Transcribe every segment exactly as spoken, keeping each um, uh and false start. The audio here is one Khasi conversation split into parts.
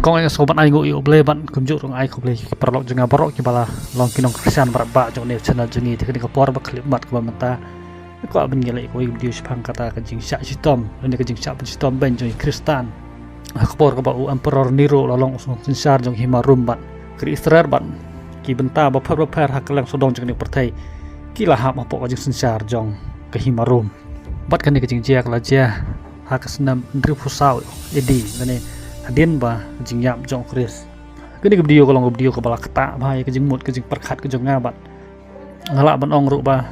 Kong ïa sngewbha ban ai nguh ïa U Blei bad kumjuh ruh ai khublei ki paralok jong nga baroh kiba la long ki nongkyrshan baroh ba jong ne channel jong ngi te kane ka por ba khyllipmat kaba mynta. Nga kwah ban ïaleh kawei ka video shaphang kata ka jingshah shitom lane ka jingshah pynshitom beiñ jong ki Khristan. Ha ka por kaba u Emperor Nero u la long u nongsynshar jong hima Rom bad ki Israel bad ki bynta bapher bapher ha kylleng sawdong jong kane ka pyrthei ki la hap hapoh ka jingsynshar jong ka hima Rom. Bad kane ka jingjia ka la jia ha ka snem hynriewphew saw A D lane hadien ba ka jingïap jong U Khrist. Kane ka video ka long ka video kaba la ktah bha ïa ka jingmut ka jingpyrkhat ka jong nga bad nga lah ban ong ruh ba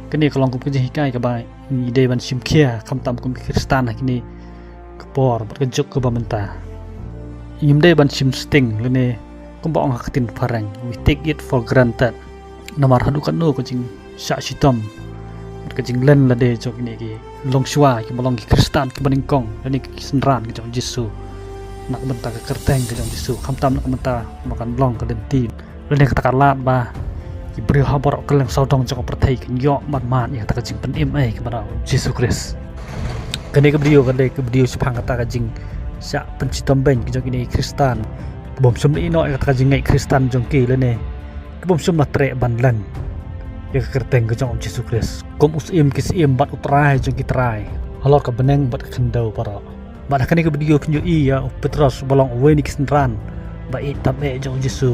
kane ka long ka jinghikai kaba ngi dei ban shim khia khamtam kum ki Khristan ha kine ka por bad ka juk kaba mynta. Ngim dei ban shim sting lane kumba ong ha ka ktien phareng, we take it for granted. Namar haduh katno ka jingshah shitom bad ka jinglen lade jong kine ki longshuwa kiba long ki Khristan kiba nyngkong lane ki synran ki jong U Jisu na ka bynta ka kyrteng ka jong U Jisu khamtam na ka bynta ba kan long ka lynti lane kata ka lad ba ki briew ha baroh kylleng sawdong jong ka pyrthei kin ïoh mad mad ïa kata ka jingpynim ei kaba na U Jisu Khrist. Kane ka video ka dei ka video shaphang kata ka jingshah pynshitom beiñ ki jong kine ki Khristan. Kibym shym la ïehnoh ïa kata ka jingngeit Khristan jong ki lane kibym shym la treh ban len ïa ka kyrteng ka jong U Jisu Khrist kum u Syiem ki syiem bad u Trai jong ki trai halor ka bneng bad ka khyndew baroh. Bad ha kane ka video phin ïohi ïa u Petros uba long uwei na ki synran ba ïeit tam eh jong U Jisu,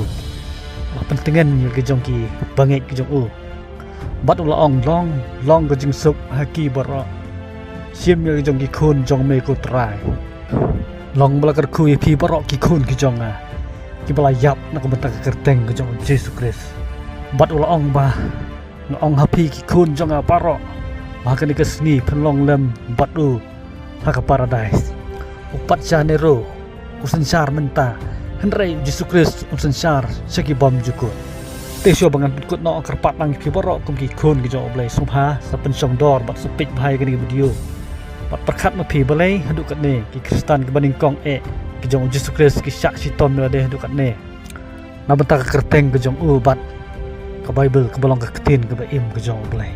ba pyntngen ïa ki jong ki bangeit ki jong u. Bad u la ong, long, long ka jingsuk ha ki baroh. Shim ïa ki jong ki khun jong me ko Trai. Long ba la kyrkhu ïa phi baroh ki khun ki jong nga kiba la ïap na ka bynta ka kyrteng ka jong U Jisu Khrist. Bad u la ong ba nga ong ha phi ki khun jong nga baroh ba ha kane ka sngi phin long lem bad u ha ka paradais. U Patsha Nero u synshar mynta, hynrei U Jisu Khrist u synshar sha ki bymjukut. Te shuwa ba ngan pynkut noh, kyrpad lang ïa phi baroh kum ki khun ki jong U Blei, sngewbha sa pynshongdor bad sa peit bha ïa kane ka video bad pyrkhat ma phi balei haduh katne ki Khristan kiba nyngkong eh ki jong U Jisu Khrist ki shah shitom ïa lade haduh katne na bynta ka kyrteng ka jong u bad ka Baibl kaba long ka ktien kaba im ka jong U Blei.